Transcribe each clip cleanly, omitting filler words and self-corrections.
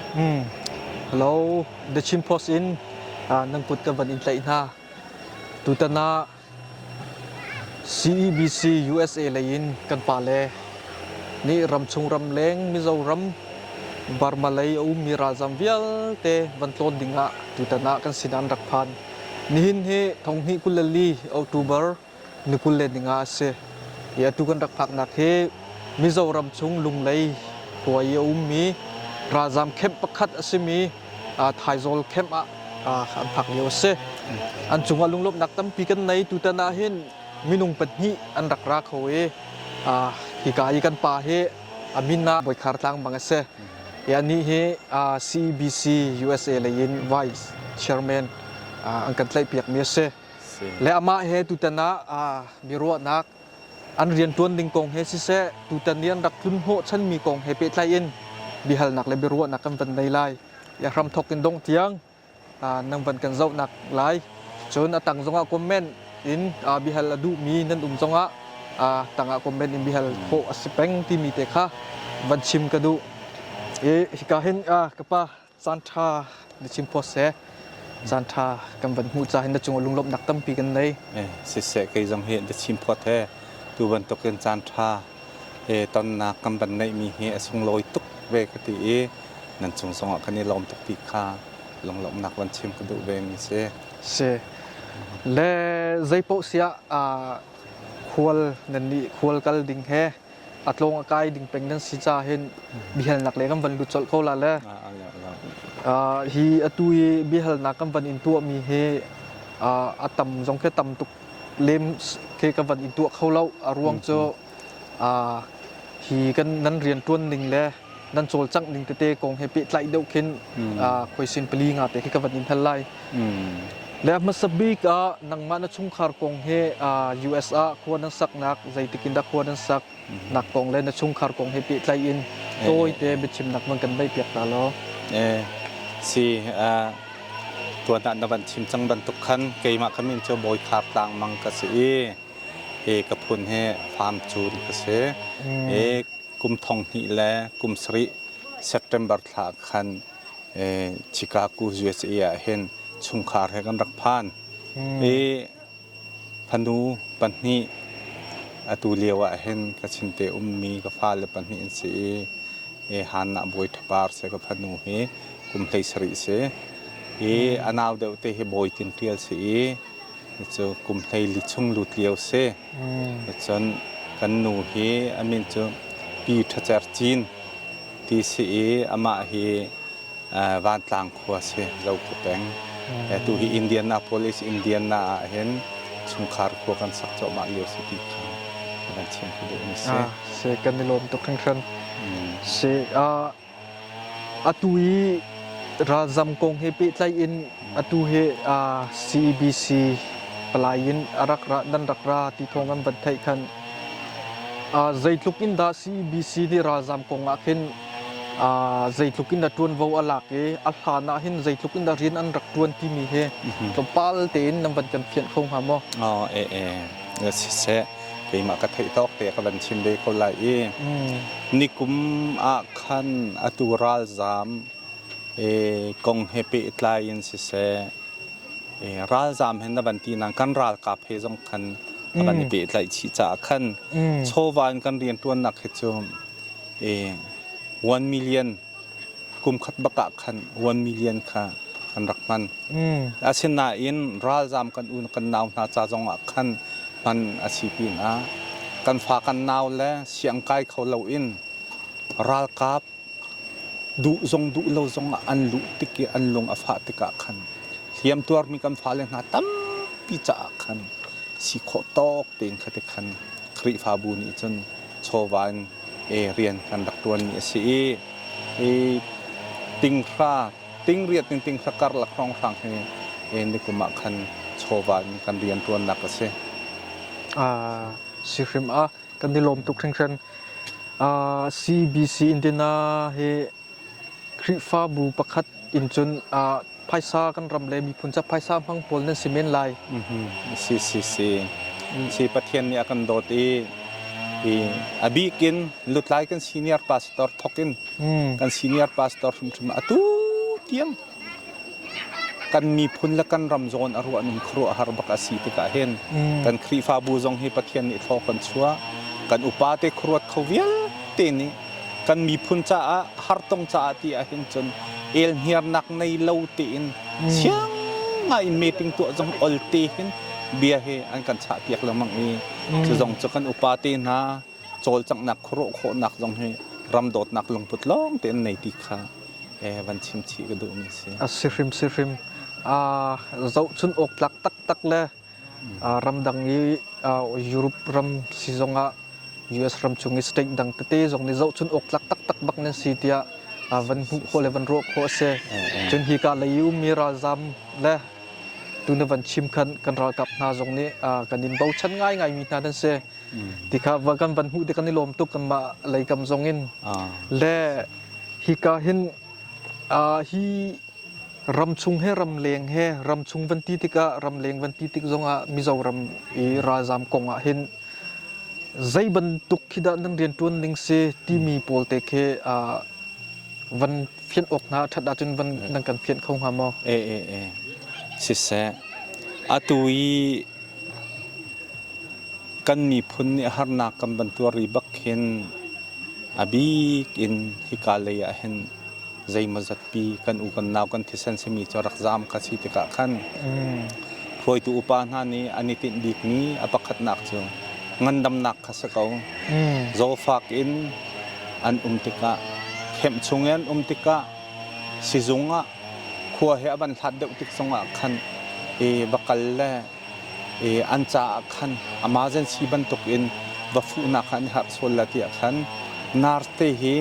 Hello, The Chin Post in nan kut ka van in tlaih hna. Tutan ah CEBC USA lei in kan pale nih ramchung ramleng Mizoram Burma lei a ummi ralzam vialte van tlawn ding ah tutan ah kan sin ah an rak phan. Nihin hi thonghnih 24 October ni 25 a si. I atu kan rak phaknak hi Mizoram chung Lunglei khua i a ummi ralzam camp pakhat a simi Thaizawl camp ah an phak lio a si. An cungah lunglawmhnak tampi kan nei. Tutan ah hin minung pahnih an rak ra kho i hika i kan pa hi a min ah Bawikhar Tlang bang a si. I anih hi CEBC USA lei in Vice Chairman an kan tlaihpiakmi a si. Le amah he tutan ah biaruahnak an rianṭuan ding kong he siseh tutan i an rak tlun hnawhchanmi kong he pehtlai in biahalnak le biaruahnak kan van nei lai. I hramthawk in dongh tiang nan van kan zohnak lai. Cun a tang zongah comment in bihal a duhmi nan um zongah tangah comment in bihal khawh a si peng timi te kha van chim ka duh. I hika hin ka pa caan ṭha na chim phawt seh. Caan ṭha kan van hmuh ca hin na cungah lunglawmhnak tampi kan nei. Siseh kei zong hi na chim phawt he tu bantukin caan ṭha he tonnak kan van neihmi hi a sunglawi tuk ve ka ti i nan cung zongah kan i lawm tuk ti kha lunglawmhnak van chim ka duh ve mi si. Si. Le zeipaoh siah khual nan nih khual kal ding he a tlawng a kai ding peng nan si ca hin biahalnak le kan van lut colh ko la le hi atu i biahalnak kan van in tuahmi hi a tam zong khi tam tuk lem khi kan van in tuah kho lo a ruang cu hi kan nan rian tuan ning le nan cawlcangh ning tete kong he pehtlaih deuh khin khuaisin pali nga te khi ka van in hal lai le hmasa bik ah nangmah na chungkhar kong he US ah khua nan saknak zeitik in dah khua nan sak nak kong le na chungkhar kong he pehtlaih in tawite biachimnak van kan neih piak ta law. Si tuan ah na van chim cang bantuk khan keimah ka min cu Bawi Khar Tlang Mang ka si i he ka phun he farm cun ka si. He kum thong hnih le kum sarih September thla khan Chicago USA ah hin chungkhar he kan rak phan. I fanu pahnih atu lio ah hin ka chinte ummi ka fale pahnih an si i Hannah Bawi Ṭhapar si ka fanu hi kum 17 si. I a nau deuh te hi Bawi Tin Ṭial si i cu kum 14 chung lut lio si. Cun kan nu hi a min cu Pi Ṭha Cer Cin ti si i amah hi Vantlang khua si Zokhua peng. Tu hi Indianapolis, Indiana ah hin chungkhar khua kan sak cuahmah lio si ti kha kan chim ka duh mi si. Si kan i lawm tuk hringhran. Si atu i ralzam kong he pehtlai in atu hi CEBC palai in a rak ra nan rak ra ti thawng an van theih khan zeitluk in dah CEBC nih ralzam kong ah khin zeitluk in dah ṭuanvo a lak i a hlan ah hin zeitluk in dah rian an rak ṭuan timi hi tlawmpal tein nan van kan fianh kho hnga maw? Oh, e e siseh keimah ka theih tawk te ka van chim ve ko lai i nikum ah khan atu ralzam e kong he pehtlai in siseh ralzaam he na van ti nain kan ralkap he zong khan a van i pehtlaih chih caah khan chawva in kan rianṭuannak hi cu 1 million kum khat bak ah khan 1 million kha kan rak hman. Asinain ralzaam kan u kan nau hna ca zong ah khan hman a si pinah kan fa kan nau le siang kai kho loin ralkap Duh zong duh lo zong ah an luh tik i an lung a fah tikah khan hliamtuarmi kan fale hna tampi caah khan si khawh tawk tein kha ti khan Khrihfabu nih cun chawva in rian kan rak ṭuanmi a si i i tinghra tingriat in tinghra karlak hrawnghrang hi nikum ah khan chawva in kan rian ṭuannak a si. Si hrim a Kan i lawm tuk hringhran. CBC Indiana hi Khrihfabu pakhat in cun phaisa kan ram le miphun ca phaisa hmang pawl nan si men lai. Si si si. Si Pathian nih a kan dawt i I a bik in lutlai kan senior pastor thok in kan senior pastor hrimhrim atu tiang kan miphun le kan ram zawn a ruah ning khuaruahhar bak a si tikah hin kan Khrihfabu zong hi Pathian nih thlaw kan chuah. Kan upa te khuaruat kho vialte nih kan miphun caah hartong caah ti ahhin cun elhniarnak nei lo tein siang ngai in meeting tuah zong ol te hin bia hi an kan chah piak lengmang i cu zong cu kan upa te hna cawlcanghnak khuaruah khawhnak zong hi ram dawtnak lungput lawng te an nei ti kha van chim chih ka duhmi si. A si hrim si hrim. Zohchun awk tlak taktak le ramdang i Europe ram si zongah US ram chung i state dang tete zong nih zohchun awk tlak taktak bak nan si tiah van hmuh khawh le van ruah khawh a si. Cun hika lei i ummi ralzam le tu na van chim khan kan ralkap hna zong nih kan in bochan ngaingai mi hna nan si. Ti kha kan van hmuh ti kan i lawm tuk kanmah leikam zong in. Le hika hin hi Ramchung he ramleng he ramchung van ti tikah ramleng van ti tik zongah Mizoram i ralzaam kong ah hin zei bantuk khi dah nan rianṭuan ning si timi pawl te khi van fianh awk hna a ṭhat ahcun van nan kan fianh kho hnga maw? E e e siseh atu i kan miphun nih harnak kan van tuar ri bak hin a bik in hika lei ah hin zeimawzat pi kan u kan nau kan thisen simi cu rak zaam ka si tikah khan hruaitu upa hna nih an i tinh bikmi a pakhatnak cu ngandamnak kha si ko. Zawfak in an um tikah khem chung in an um tikah sizung ah khua he a van hlat deuh tik zongah khan i va kal le i an caah khan emergency bantuk in va fuhnak kha an i harh sual la tiah khan nurse te hi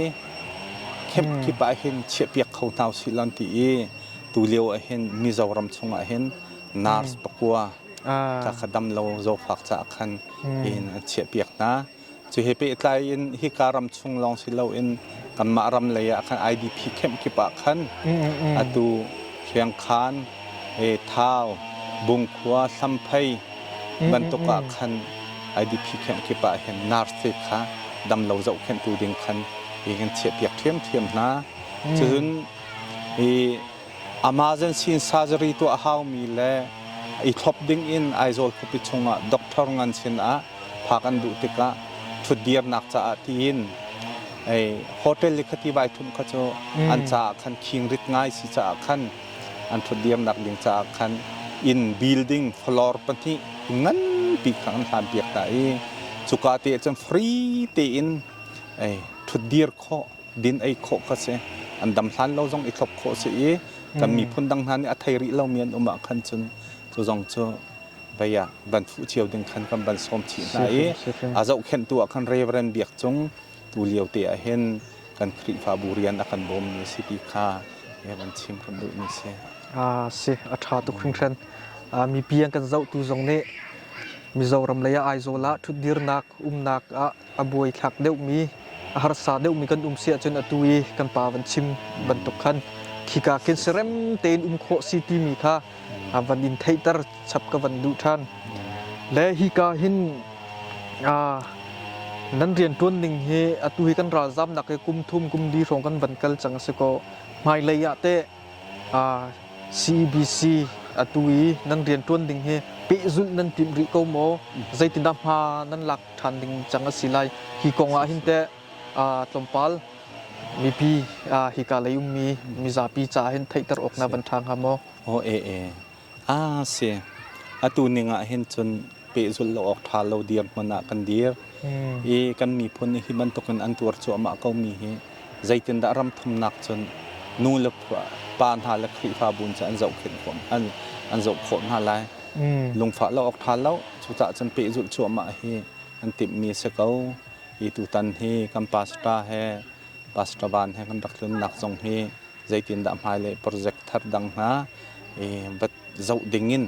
Camp kip ah hin chiahpiak kho hna usih lan ti i tulio ah hin Mizoram chungah hin nurse pakua ka kha dam lo zawfak caah khan in an chiahpiak hna. Cu he pehtlai in hika ram chung lawng si loin kanmah ram lei ah khan IDP camp kip ah khan atu Hriangkhan, Thau, Bungkhua, Hlamphei bantuk ah khan IDP camp kip ah hin nurse te kha damlo zohkhenhtu ding khan hi kan chiahpiak ṭhiamṭhiam hna. Cun hi emergency in surgery tuah a haumi le i thlop ding in Aizawl khuapi chungah doctor ngan sin ah phak an duh tikah ṭhutdirnak caah tiin ei hotel i khati vai thum kha cu an caah khan khing rit ngai si caah khan an ṭhutdirnak ding caah khan inn building floor pahnih nganpi kha an hlanpiak hna i cuka te ah cun free tein ei ṭhutdir khawh din ei khawh kha si an dam hlan lo zong i thlop khawh si i kan miphun dang hna nih a thei rih lomi an um ah khan cun cu zong cu vei ah van fuh cio ding khan kan van sawm chih hna i a zohkhenhtu ah khan Reverend Biak Cung tu lio te ah hin kan Khrihfabu rian a kan bawmmi si ti kha van chim kan duhmi si. Si a ṭha tuk hringhran. Mipi an kan zohtu zong nih Mizoram lei ah Aizawl ah ṭhutdirnak umnak ah a buaithlak deuhmi a harsa deuhmi kan um si ahcun atu i kan pa van chim bantuk khan khika khin serem tein um khawh si timi kha van in theihter chap ka van duh ṭhan. Le hika hin nan rianṭuan ning hi atu hi kan ralzamnak hi kum thum kum li hrawng kan van kal cang a si ko. Hmailei ah teh CEBC atu i nan rianṭuan ding hi pehzulh nan timh rih ko maw? Zeitindah hma nan lak ṭhan ding cang a si lai? Hi kong ah hin teh tlawmpal mipi hika lei ummi mizapi caah hin theihter awk na van ṭha hnga maw? Aw e e. Ah si. Atu ning ah hin cun pehzulh lo awk ṭha lo dirhmun ah kan dir. I kan miphun hi bantukin an tuar cuahmah komi hi zeitindah ram thumnak cun nu le pa hna le Khrihfabu cu an zohkhenh khawh an an zoh khawh hna lai. Lungfah lo awk ṭha lo. Cucaah cun pehzulh cuahmah hi an timhmi a si ko. Hi tutan hi kan pastor he pastor van he kan rak tlunnak zong hi zeitindah hmailei project thar dang hna va zoh dingin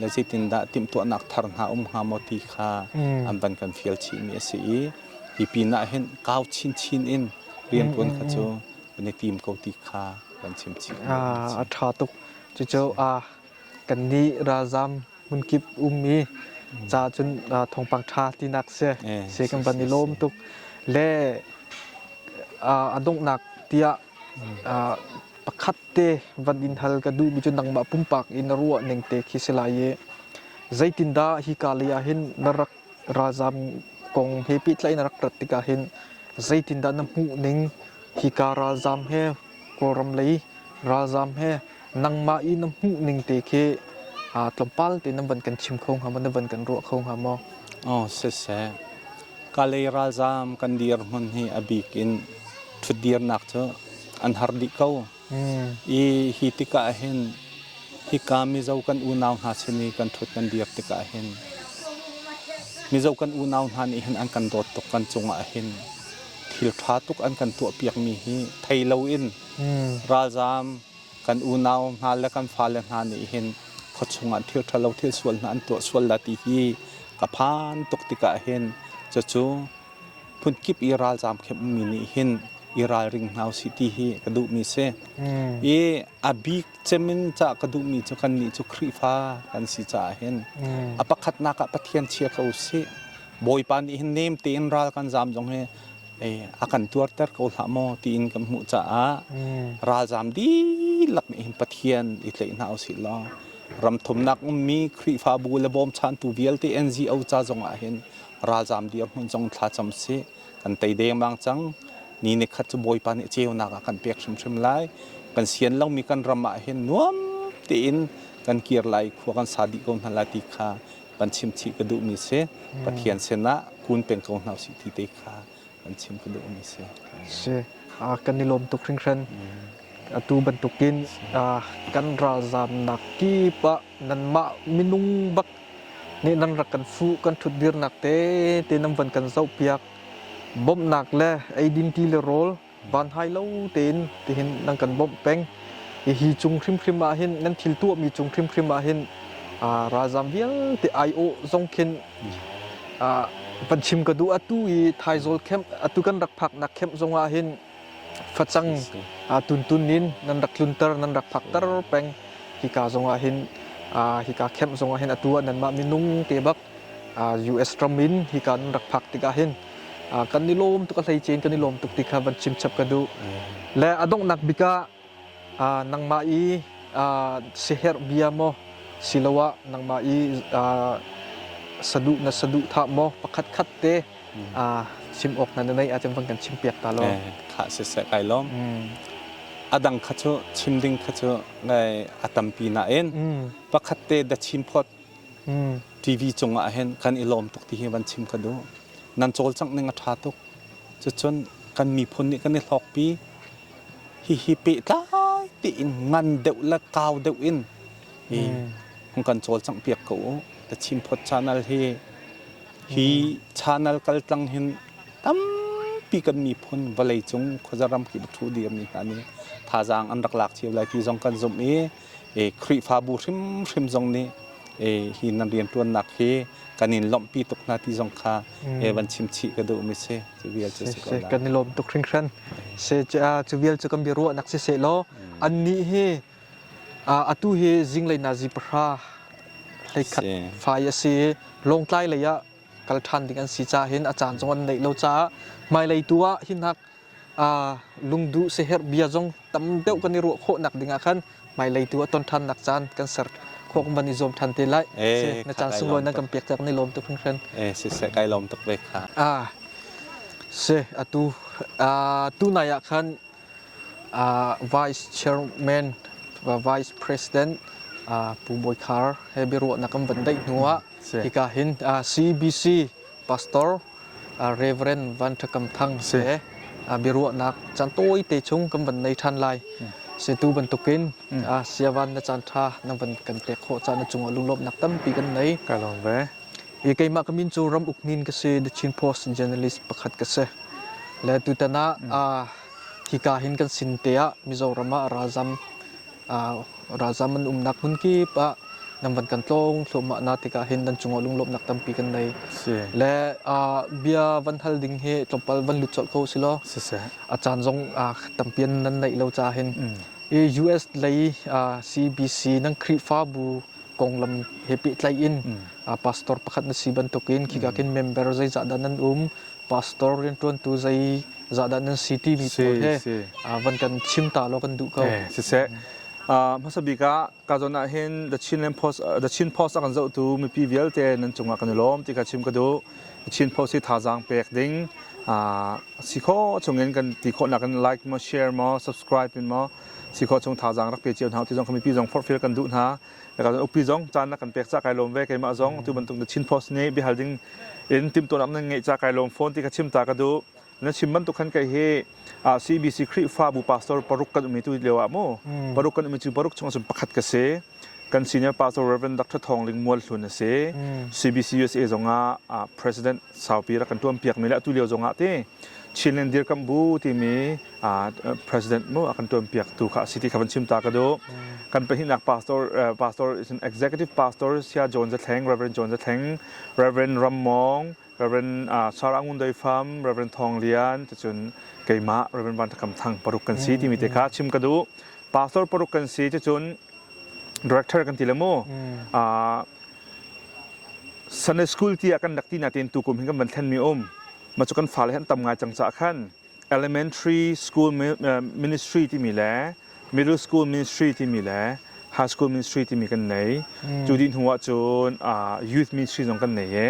le zeitindah timhtuahnak thar hna um hnga maw ti kha an van kan fial chihmi a si i hi pin ah hin kau chinchin in riantuan kha cu kan i tim ko ti kha kan chim chih. A ṭha tuk. Cucu kan nih ralzam hmunkip um i Ca cun thawngpang ṭha tinak si. Si kan van i lawm tuk. Le a donghnak tiah pakhat te van in hal ka duhmi cu nangmah pumpak in na ruah ning te khi si lai i zeitindah hika lei ah hin na rak ralzam kong he pehtlaih na rak rat tikah hin zeitindah na hmuh ning hika ralzam he Kawlram lei ralzam he nangmah i na hmuh ning te khi tlawmpal te na van kan chim kho hnga maw na van kan ruah kho hnga maw? Oh siseh Kalay ralzam kan dirhmun hi a bik in ṭhutdirnak cu an har dih ko. I hi tikah hin hika Mizo kan unau hna sin i kan ṭhut kan dir tikah hin Mizo kan unau hna nih hin an kan dawt tuk kan cungah hin thil ṭha tuk an kan tuahpiakmi hi thei loin ralzam kan unau hna le kan fale hna nih hin khuachung ah thil ṭhalo thil sual hna an tuah sual la ti hi ka phan tuk tikah hin cucu phunkip i ralzaam khem ummi nih hin i ralring hna usih ti hi ka duhmi si. I a bik cem in cah ka duhmi cu kannih cu Khrihfa kan si caah hin a pakhatnak ah Pathian chia ko usih. Bawipa nih hin nem tein ral kan zaam zong hi a kan tuarter ko hlah maw tiin kan hmuh caah ralzaam dihlak nih hin Pathian i tlaih hna usih law ram thumnak ummi Khrihfabu le bawmchantu vialte NGO ca zong ah hin ralzaam dirhmun zong thlacam sih kan tei dengmang cang ni ni khat cu Bawipa nih ceunak ah kan pek hrimhrim lai kan sian lomi kan ram ah hin nuam tein kan kir lai khua kan sa dih ko hna lai ti kha kan chim chih ka duhmi si Pathian sinah kun peng ko hna usih ti te kha kan chim ka duhmi si. Si kan i lawm tuk hringhran. Atu bantukin kan ralzamnak kip ah nanmah minung bak nih nan rak kan fuh kan ṭhutdirnak te te nan van kan zohpiak bawmhnak le eidin ti le rawl vanhai lo tein tihin nan kan bawmh peng. Hi cung hrimhrim ah hin nan thil tuahmi cung hrimhrim ah hin ralzam vialte aiawh zong khin van chim ka duh atu i Thaizawl camp atu kan rak phaknak camp zong ah hin facang tuntun in nan rak tlunter nan rak phakter peng hika zong ah hin hika camp zong ah hin atu ah nanmah minung te bak US ram in hika nan rak phak tikah hin kan i lawm tuk a hleice in kan i lawm tuk ti kha van chim chap ka duh. Le a donghnak bik ah nangmah i siherh bia maw siloah nangmah i saduh na saduh thah maw pakhat khat te chim awk na neih ahcun van kan chim piak ta law. Kha siseh kai lawm. A dang kha cu chim ding kha cu a tampi nain pakhat te da chim phot TV cungah hin kan i lawm tuk ti hi van chim ka duh. Nan cawlcangh ning a ṭha tuk. Cucun kan miphun nih kan i hlawkpi. Hihi pehtlai tein ngan deuh le kau deuh in hi hung kan cawlcangh piak ko u. The Chin Phot Channel hi hi channel kaltlang hin tampi kan miphun vawleicung khuaza ramkip a ṭhu dirmi hna nih thazaang an rak lak cio lai ti zong kan zumh i Khrihfabu hrimhrim zong nih hi nan rianṭuannak hi kan in lawmhpi tuk hna ti zong kha van chim chih ka duhmi si cu vial cu si ko lai. Kan i lawm tuk hringhran. Se cu vial cu kan biaruahnak si seh law annih hi atu hi zinglei nazi pahra hleikhat fai a si i Lawngtlai lei ah kal ṭhan ding an si caah hin a caan zong an neih lo caah hmailei tu ah hinak lungduh siaherh bia zong tam deuh kan i ruah khawh nak ding ah khan hmailei tu a ton ṭhan nak caan kan ser khawh kan van i zuam ṭhan te lai. Na caan sunglawi nan kan pek cak ni lawm tuk hringhran. Siseh kai lawm tuk ve kha. Si atu tu nai ah khan Vice Chairman Vice President Pu Bawi Khar he biaruahnak kan van daih hnu ah hika hin CBC Pastor Reverend Van Tha Kam Thang he biaruahnak caan tawite chung kan van nei ṭhan lai. Situ bantukin siavan na caan ṭha na van kan pek khawh caan na cungah lunglawmhnak tampi kan nei. Ka lawm ve. I keimah ka min cu Ram Uk Hnin ka si, The Chin Post journalist pakhat ka si. Le tutan ah hika hin kan sin te ah Mizoram ah ralzam ralzam an umnak hmun kip ah nan van kan tlawng thluahmah na tikah hin nan cungah lunglawmhnak tampi kan nei. Le bia van hal ding hi tlawmpal van lut colh ko si law. A caan zong tampi nan neih lo ca hin. US lei CBC nan Khrihfabu konglam he pehtlai in pastor pakhat na si bantukin khika khin member zeizah dah nan um pastor rianṭuantu zei zah dah nan si timi pawl he van kan chim ta law kan duh ko. Siseh hmasa bik ah ka zawn ah hin The Chinland Post The Chin Post a kan zohtu mipi vialte nan cungah kan i lawm ti kha chim ka duh. The Chin Post hi thazaang pek ding si khawh chungin kan ti khawhnak in like maw share maw subscribe in maw si khawh chung thazaang rak pe cio hna ti zong kha mipi zong forhfial kan duh hna. Upi zong caan na kan pek ca kai lawm ve keimah zong tu bantuk The Chin Post nih biahal ding in timhtuahnak nan ngeih ca kai lawm fawn ti kha chim ta ka duh. Na chim bantuk khan kei hi CBC Khrihfabu pastor paruk kan um i tu lio ah mu paruk kan um i cu paruk chung cun pakhat ka si. Kan senior pastor Reverend Dr. Thawng Ling Mual Hlun a si. CBC USA zong ah president saupi rak kan tuan piak mi le atu lio zong ah te Chinland Dirkamh Bu timi president mu a kan tuan piak tu kha si ti kha van chim ta ka duh. Kan pahnihnak pastor pastor is an executive pastor Sia John Zathleng Reverend John Zathleng Reverend Ram Mong Reverend Sarah Ngun Doi Pham, Reverend Thawng Lian, cun keimah Reverend Van Thakam Thang paruk kan si timi te kha chim ka duh. Pastor paruk kan si cun director kan ti le mu. Sunday school tiah kan rak ti na tein tukum hin kan van thlen mi um. Ma cu kan fale han tam ngai cang caah khan elementary school ministry timi le middle school ministry timi le high school ministry timi kan nei. Cu dih hnu ah cun youth ministry zong kan nei i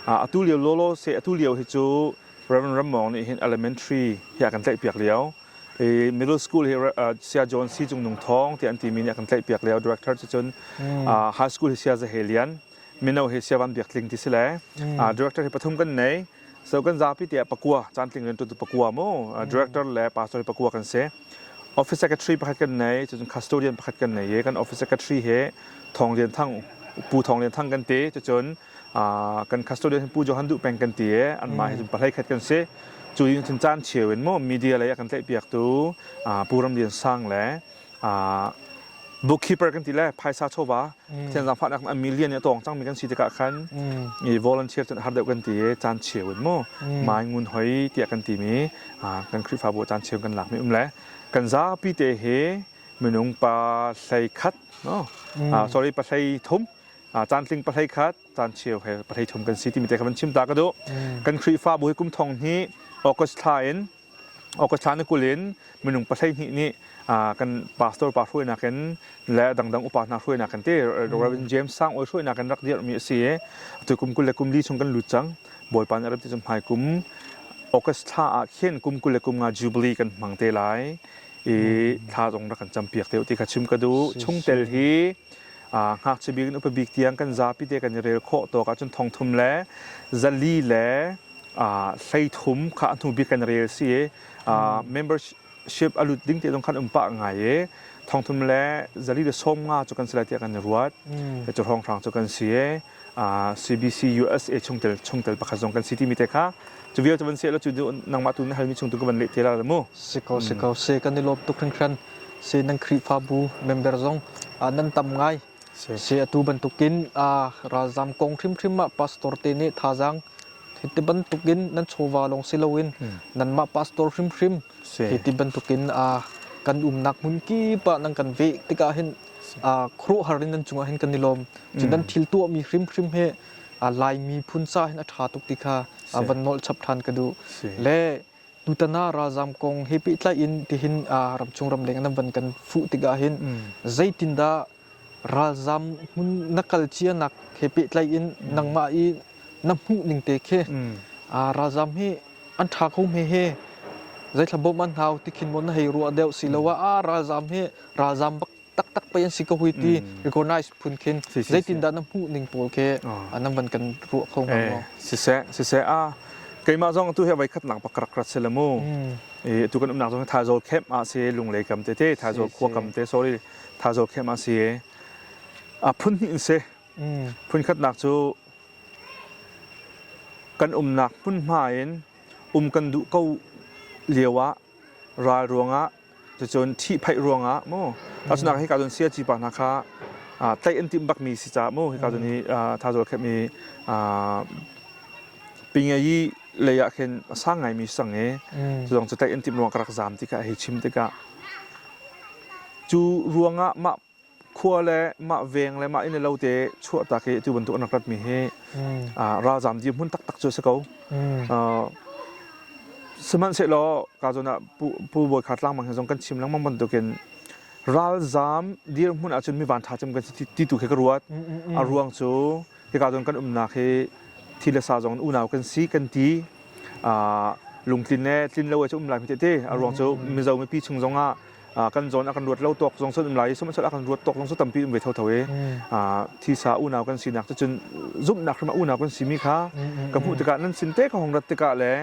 atu lio lawlaw se atu lio hi cu Reverend Rammong nih hin elementary hi a kan tlaihpiak lio. I middle school hi Sia John C. Cung Nung Thawng ti an timi nih a kan tlaihpiak lio director cu cun high school hi Sia Zahe Lian mino hi Sia Van Biak Tling ti si le director hi pathum kan nei. So kan zapi tiah pakua cantling rian tu pakua mu director le pastor hi pakua kan si. Office secretary pakhat kan nei cun custodian pakhat kan nei i kan office secretary he Thawng Lian Thang Pu Thawng Lian Thang kan ti cucun kan custodian hi Pu Johan Duh Peng kan ti i anmah hi cun pahlei khat kan si. Cu in cun caan cheu in mu media lei a kan tlaihpiak tu Pu Ram Lian Sang le bookkeeper kan ti le phaisa chawva Pathian zaangfahnak a million i a tawng cangmi kan si tikah khan i volunteer cun har deuh kan ti i caan cheu in mu mai ngun hoi tiah kan timi kan Khrihfabu caan cheu kan lakmi um le kan zapi te hi minung pa hlei khat no sorry pa hlei thum caan tling pa hlei khat caan cheu he pa hlei thum kan si timi te kha van chim ta ka duh kan Khrihfabu hi kum thong hnih August thla in August thla ni 20 in minung 12 nih kan pastor pa hruainak in le dangdang upa hna hruainak in te Reverend James Sang Oi hruainak in rak dirhmi a si i atu kum 20 le kum li chung kan lut cang. Bawipa nih a ram ti cu hmai kum August thla ah khin kum 20 le kum nga Jubilee kan hmang te lai i thla zong rak kan campiak te ti kha chim ka duh. Chungtel hi ngakchia bik in upa bik tiang kan zapi te kan i rel khawh tawk ahcun thong thum le zali le 13 kha a hnu bik kan rel si i membership a lut ding te zong khan um pah ngai i thongthum le zali le sawm nga cu kan si lai tiah kan i ruat cu hrawnghrang cu kan si i CBC USA chungtel chungtel pakhat zong kan si timi te kha cu vial cu van se la cu nangmah tu na halmi chung tu ka van leh te la mu si ko si ko se kan i lawm tuk hringhran se nan Khrihfabu member zong nan tam ngai Se atu bantukin ralzam kong hrimhrim ah pastor te nih thazaang hiti bantukin nan chawva lawng si loin nanmah pastor hrimhrim hiti bantukin kan umnak hmun kip ah nan kan veh tikah hin khuaruahhar in nan cungah hin kan i lawm. Cun nan thil tuahmi hrimhrim hi Laimi phun ca hin a ṭha tuk ti kha van nolh chap ṭhan ka duh. Le Tutan ah ralzaam kong he pehtlai in tihin ramchung ramleng nan van kan fuh tikah hin zeitindah ralzaam hmun na kal cianak he pehtlai in nangmah i na hmuh ning te khi ralzaam hi an ṭha kho hme he zeithla bawmh an hau ti khin maw na hei ruah deuh siloah ah ralzaam hi ralzaam bak taktak pei an si ko hui ti recognize phun khin zeitindah na hmuh ning pawl khi nan van kan ruah kho hnga maw? Siseh siseh a keimah zong tu hi voi khat nak pak rak rat se le mu e tu kan umnak zong Thazawl camp ah si lunglei kam te te Thazawl khua kam te sorry Thazawl camp ah si a phun hnih in si phun khat nak cu kan umnak hmunhma in um kan duh ko lio ah ral ruangah cucun ṭhihphaih ruangah mu tahchunhnak hika cun siaci pa hna kha tlaih an timh bakmi si caah mu hika cun hi thazawl khepmi pingayi lei ah khin a sang ngaimi sang i cu zong cu tlaih an timh ruangah ka rak zaam ti kha hei chim tikah cu ruangah mah. khua le mah veng le mah inn le lo te chuahtak i tu bantuk an rak ratmi hi ralzam dirhmun taktak cu a si ko. Sihmanhsehlaw ka zawn ah Pu Bawi Khar Tlangmang he zong kan chim lengmang bantukin ralzam dirhmun ahcun mi vanṭha cem kan si ti tu khi ka ruat. A ruang cu hika zawn kan umnak hi thi le sa zong unau kan si kan ti. Lungtlin le tlin lo cu um lai te a ruang cu Mizo mipi chung zong ah kan zawn a kan ruat lo tawk zong sun um lai sihmanhsehlaw a kan ruat tawk zong cu tampi um ve thotho i thisa unau kan sinak cu cun zumhnak hrim ah unau kan simi kha ka hmuh tikah nan sin te ka hong rat tikah le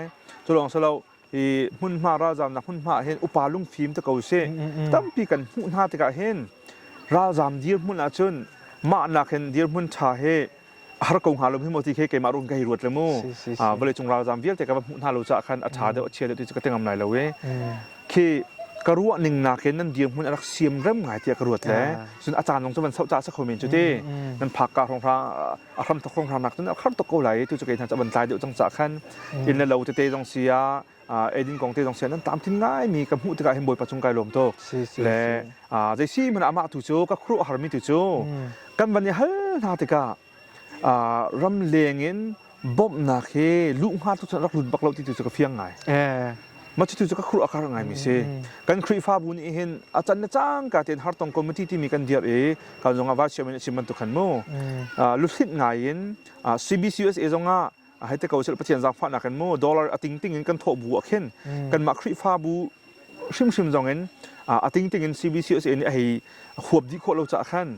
cu lawng si lo hi hmunhma ralzamnak hmunhma ah hin upa lungfim te ko sih tampi kan hmuh hna tikah hin ralzam dirhmun ahcun mah nak hin dirhmun ṭha hi har ko hnga lo hi maw ti khi keimah run ka hei ruat le mu vawlei cung ralzam vialte ka va hmuh hna lo caah khan a ṭha deuh a chia deuh ti cu ka tengam lai lo i khi ka ruah ning nakin nan dirhmun a rak siam rem ngai tiah ka ruat le cun a caan zong cu van soh ca sa kho men cu ti nan phak ka hrawng a hram thok hrawng nak cun a khar tuk ko lai tu cu kei hna cu van tlai deuh cang ca khan inn le lo tete zong si ah eidin kong te zong si ah nan tam thin ngai mi ka hmuh tikah hin bawipa cung kai lawm tuk le zei si hmanh amah tu cu ka khuaruah harmi tu cu kan van i hal hna tikah ram leng in bawmhnak hi luh hnga tu cun rak lut bak lo ti tu cu ka fiang ngai. Mah cu cu ka khuaruah a har ngaimi si. Kan Khrihfabu nih hin a can le cangka tein hartong committee timi kan dirh i kan zong ah vice chairman a chim bantuk khan mu. Luhlinh ngai in CBCUSA zong ah hei te ko sel Pathian zaangfahnak in mu dollar a ting ting in kan thawh bu ah khin kanmah Khrihfabu hrimhrim zong in a tingting in CBCUSA nih a hei huap dih khawh lo caah khan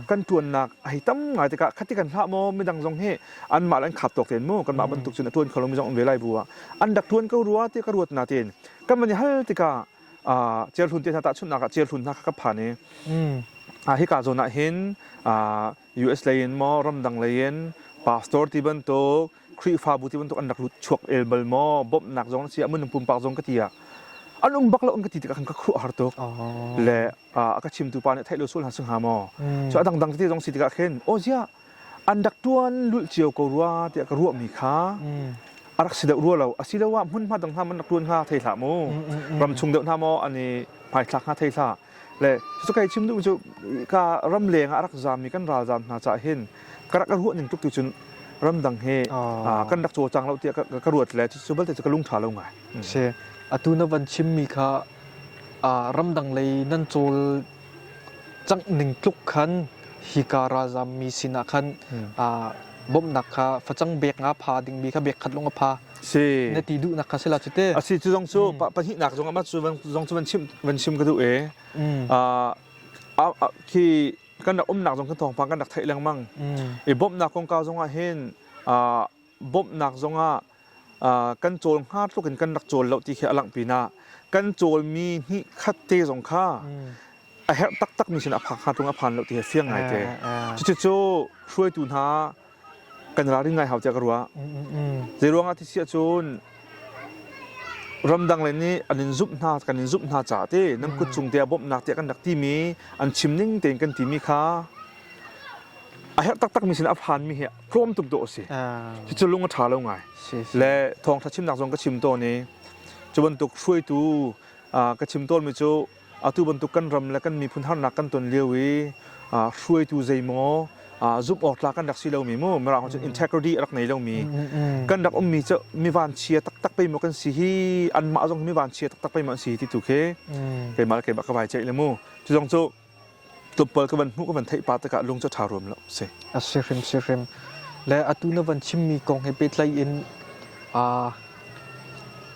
kan ṭuannak a hei tam ngai tikah khati kan hlah maw midang zong hi anmah le an khap tawk tein mu kanmah bantuk cun a ṭuan kho lomi zong um ve lai bu ah an rak ṭuan ko rua ti ka ruat na tein kan van i hal tikah Cerhlun te hna tahchunhnak ah Cerhlun hna kha ka phan i hika zawn ah hin US lei in maw ramdang lei in pastor ti bantuk Khrihfabu ti bantuk an rak lut chuak el bal maw bawmhnak zong si ah mun pumpak zong ka ti ah an um bak lo an ka ti tikah khan ka khuah har tuk le a ka chimtu pa nih theih lo sul hna si hnga maw cu a dangdang tete zong si tikah khin aw zia an rak tuan lulh cio ko rua tiah ka ruahmi kha a rak si deuh rua lo asiloah hmunhma dang hna man rak tuan hnga thei hlah mu ram chung deuh hna maw an i hmaithlak hnga thei hlah Le cu kai chim duh cu ka ram leng ah rak zaam mi kan ralzaam hna caah hin ka rak ruah ning tuk tu cun ramdang he kan rak cawlcang lo tiah ka ruat le cu balte cu ka lung ṭha lo ngai. Si atu na van chim mi kha ramdang lei nan cawl cangh ning tluk khan hika ralzaam mi sinah khan bawmhnak kha facang bek nga pha dingmi kha bek khat lung a pha Si. Na ti duhnak kha si la cu te. A si cu zong cu pahnihnak zong amah cu zong cu van chim van chim ka duh e. Khi kan rak umnak zong kan thawngpang kan rak theih lengmang. I bawmhnak kongkau zong ah hin bawmhnak zong ah kan cawl hnga tluk in kan rak cawl lo ti khi a langh pinah kan cawlmi hnih khat te zong kha a herh taktakmi sin a phak hnga tlung a phan lo ti hi fiang ngai te. Cucu hruaitu hna kan ralring ngai hau tiah ka ruah. Zei ruangah ti si ahcun ramdang le nih an in zumh hna kan in zumh hna caah te nan kut cung te ah bawmhnak tiah kan rak timi an chim ning tein kan timi kha a herh taktakmi sin a phanmi hi tlawm tuk dawh a si. Cucu lung a ṭha lo ngai. Le thawngṭha chimnak zong ka chim tawn i cu bantuk hruaitu ka chim tawnmi cu atu bantuk kan ram le kan miphun harnak kan ton lio i hruaitu zeimaw zumh awk tlak kan rak si lomi mu mirang cun integrity a rak nei lomi kan rak ummi cu mi vanchia taktak pei maw kan si hi anmah zong mi vanchia taktak pei maw an si hi ti tu khi keimah le keimah ka vai ceih le mu cu zong cu tlawmpal ka van hmuh ka van theih pa tikah lung cu ṭha ruam lo si a si hrim si hrim le atu na van chimmi kong he pehtlai in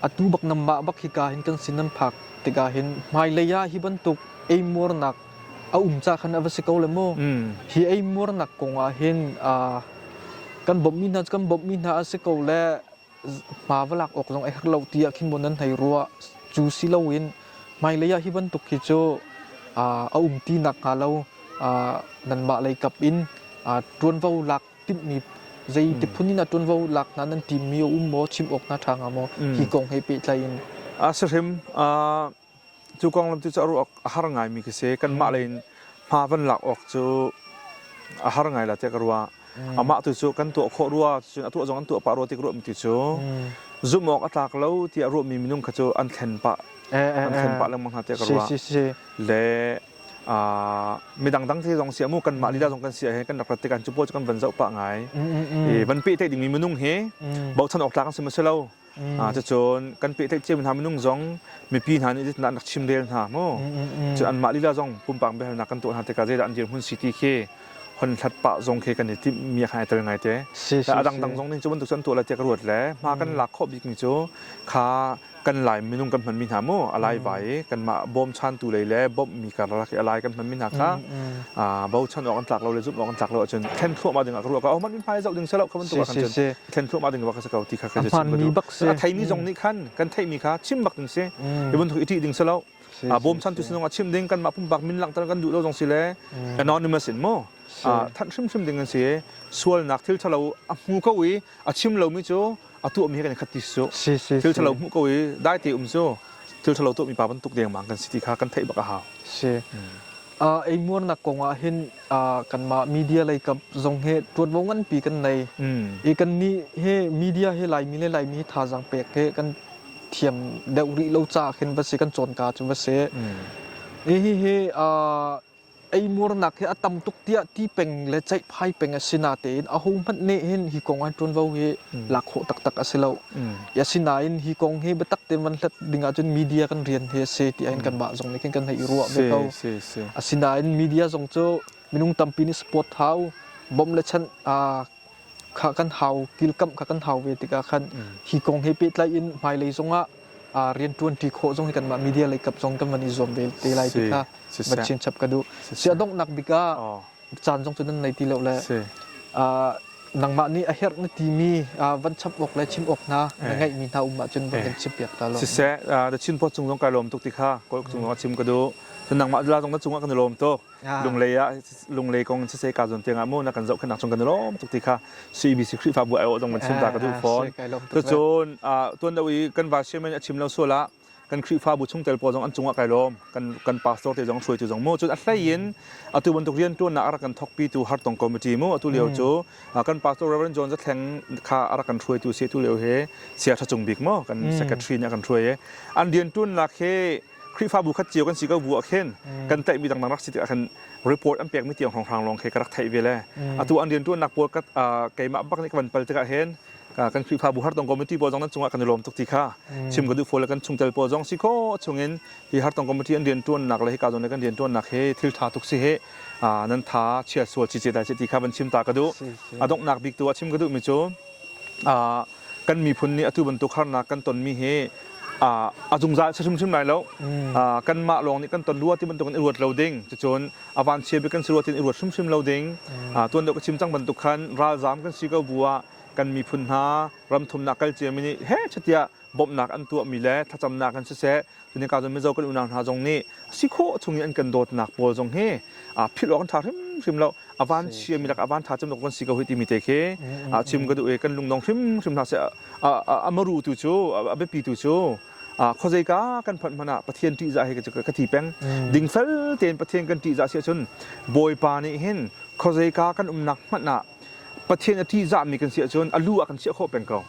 atu bak namah bak hika hin kan sin nan phak tikah hin hmailei ah hi bantuk eimuarnak a um ca khan a va si ko le mu hi eimuarnak kong ah hin kan bawmhmi hna kan bawmhmi hna a si ko le hma va lak awk zong a herh lo tiah khin maw nan hei ruah cu si loin hmailei ah hi bantuk hi cu a um ti nak hnga lo nanmah lei kap in ṭuanvo lak timhmi zei ti phun in a ṭuanvo lak hna nan timmi a um maw chim awk hna ṭha hnga maw hi kong he pehtlai in A si hrim cu konglam tu cu a ruah a har ngaimi khi si kanmah lei in hma van lak awk cu a har ngai la tiah ka ruah amah tu cu kan tuah khawh rua cun a tuah zong an tuah pah rua ti ka ruahmi tu cu zumh awk a tlak lo tiah ruahmi minung kha cu an thlen pah an thlen pah lengmang hna tiah ka ruah le Midang dang te zong sia mu kanmah lila zong kan sia he kan rak rat tikah cu pawl cu kan van zoh pah ngai. Van pehtlaih dingmi minung hi bochan awk tlak an si maw si lo. Cucun kan pehtlaih cio hna minung zong mipi hna nih zeitindah an rak chimrel hna mu. Cu anmah lila zong pumpak biahalnak kan tuah hna tikah zeidah an dirhmun si ti khi hon hlat pah zong khi kan i timhmi a khan ai tel ngai te. A dangdang zong nih cu bantuk cu an tuah lai tiah ka ruat le hma kan lak khawh bikmi cu kha kan lai minung kan hmanmi hna mu a lai vai i kanmah bawmchantu lei le bawmhmi karlak i a lai kan hmanmi hna kha bochan awk an tlak lo le zumh awk an tlak lo ahcun thlen thluahmah ding ah ka ruah ko oh man hmai zoh ding si lo kha bantuk ah khan cun thlen thluahmah ding bak si ko ti kha ka chim ka duh a theimi zong nih khan kan theihmi kha chim bak ding si hi bantuk i ṭih ding si lo bawmchantu sinung ah chim ding kanmah pumpak min langhter kan duh lo zong si le anonymous in mu thanh hrimhrim ding an si sualnak thil ṭhalo a hmu ko i a chim lomi cu a tuahmi he kan i khat ti su thil ṭhalo hmuh ko i dai te um cu thil ṭhalo tuahmi pa bantuk dengmang kan si ti kha kan theih bak a hau. Si. Eimuarnak kong ah hin kanmah media lei kap zong he ṭuanvo nganpi kan nei. I kan nih he media he Laimi le Laimi hi thazaang pek he kan thiam deuh rih lo caah khin va si kan cawnka cu va si. Hi hi Eimuarnak hi a tam tuk tiah ti peng le ceihphai peng a si natein ahohmanh nih hin hi kong ah ṭuanvo hi lak khawh taktak a si lo. Asinain hi kong hi biatak tein van hlat ding ahcun media kan rian hi a si ti ahhin kanmah zong nih khin kan hei i ruah ve ko. Asinain media zong cu minung tampi nih support hau, bawmh le chanh kha kan hau kilkamh kha kan hau ve tikah khan hi kong he pehtlai in hmailei zongah rianṭuanṭi khawh zong hi kanmah media lei kap zong kan van i zuam ve te lai ti kha van chinchap ka duh. Si a donghnak bik ah caan zong cu nan nei ti lo le nangmah nih a herh na timi van chap awk le chim awk hna na ngeihmi hna um ahcun van kan chim piak ta lo. Siseh, the Chin Post cung zong kai lawm tuk ti kha kawl cung zong a chim ka duh. Nangmah la zong na cungah kan i lawm tuk. Lunglei ah lunglei kong siseh ka zawn tiangah mu na kan zohkhenhnak cung kan i lawm tuk ti kha CBC Khrihfabu ai awh zong van chim ta ka duh fawn. Cucun tuan deuh i kan vice chairman a chim lo sual ah kan Khrihfabu chungtel pawl zong an cungah kai lawm kan kan pastor te zong hruaitu zong mu cun a hlei in atu bantuk rian tuannak a rak kan thokpi tu hartong committee mu atu lio cu kan pastor Reverend John Zathleng kha a rak kan hruaitu si tu lio he sia tha cung bik mu kan secretary nih a kan hruai i an rian tuannak he Khrihfabu khat cio kan si ko bu ah khin kan tlaihmi dangdang rak si tikah khan report an pekmi tiang hrawnghrang lawng khi ka rak theih ve le atu an rianṭuannak pawl ka keimah bak nih ka van pal tikah hin kan Khrihfabu hartong committee pawl zong nan cungah kan i lawm tuk ti kha chim ka duh fawn le kan chungtel pawl zong si khawh chungin hi hartong committee an rianṭuannak le hika zawn le kan rianṭuannak hi thil ṭha tuk si he nan tha chia sual ci ce dai ti kha van chim ta ka duh a donghnak bik tu ah chim ka duhmi cu kan miphun nih atu bantuk harnak kan tonmi hi a zungzal si hrimhrim lai lo. Kanmah lawng nih kan ton rua ti bantuk in i ruat lo ding. Cucun a vanchia bik kan si rua ti in i ruat hrimhrim lo ding. Tuan deuh ka chim cang bantuk khan ralzaam kan si ko bu ah kan miphun hna ramthumnak kal ciami nih he chatiah bawmhnak an tuahmi le thlacamnak in siseh Tunika cun Mizo kan unau hna zong nih si khawh chung in an kan dawtnak pawl zong hi philh awk an ṭha hrimhrim lo. A van chiami lak a van ṭha cem kan si ko hi timi te khi chim ka duh i kan lungdong hrimhrim hna seh. A maru tu cu a biapi tu cu khuazeika kan phanh hmanh ah Pathian ṭihzah hi ka ti peng. Dingfel tein Pathian kan ṭihzah si ahcun Bawipa nih hin khuazeika kan umnak hmanh ah Pathian a ṭihzahmi kan si ahcun a lu ah kan chiah khawh peng ko.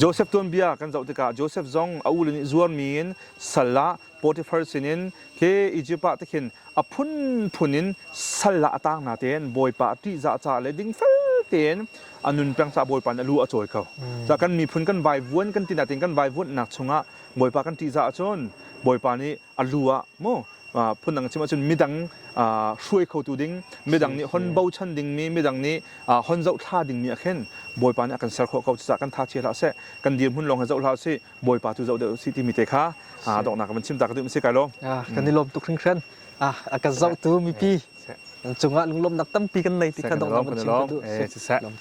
Joseph tuanbia kan zoh tikah Joseph zong a ule nih zuarmi in sal ah Potiphar sinin khi Egypt ah tikhin a phunphun in sal ah a tang na tein Bawipa a ṭihzah caah le dingfel tein a nun peng caah Bawipa nih a lu a cawi ko. Ca kan miphun kan vaivuan kan ti natin kan vaivuanhnak chungah Bawipa kan ṭihzah ahcun Bawipa nih a lu ah mu phundang chim ahcun midang hruai khotu ding midang nih hon bochan dingmi midang nih hon zohthla dingmi ah khin Bawipa nih a kan ser khawh ko cucaah kan tha chia hlah seh kan dirhmun lawng he zoh hlah sih Bawipa tu zoh deuh si timi te kha donghnak kan chim ta ka duh si kai lo kan i lawm tuk hringhran a kan zohtu mipi cungah lunglawmnak tampi kan nei ti kha donghnak kan chim ka duh.